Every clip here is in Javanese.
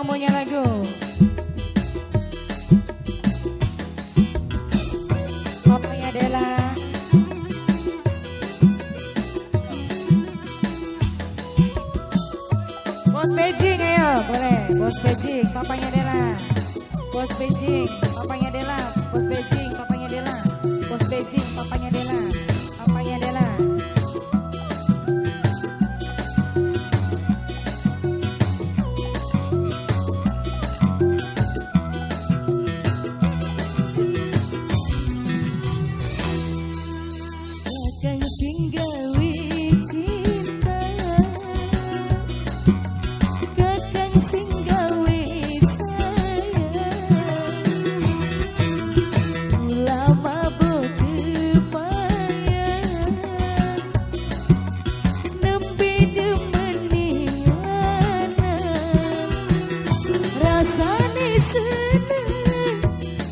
yang punya lagu. Papanya Della. Bos Beijing ayo, boleh. Bos Beijing, papanya Della. Bos Beijing, papanya Della. Bos Beijing, papanya Della. Bos Beijing, papanya Della. Papanya Della. Kakang sing gawe cinta, kakang sing gawe sayang, kula mabuk kemayang, nembe demeni lanang, rasane seneng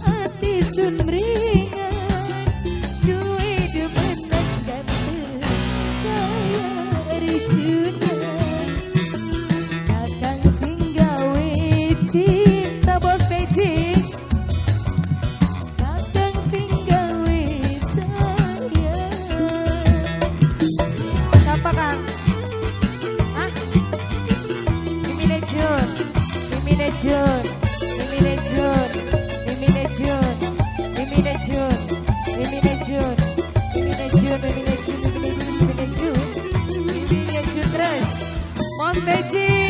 ati sun mringan, duwe demenan ganteng kaya Arjuna. Kakang sing gawe cinta, bos Beijing, kakang sing gawe sayang. Siapa Kang? Hah? Mimine Jun, Mimine Jun, Mimine Jun, Mimine Jun, Mimine Jun, Mimine Jun, Mimine Jun, Mimine Jun, Mimine Jun, Mimine Jun, Mimine Jun terus. Bos Beijing.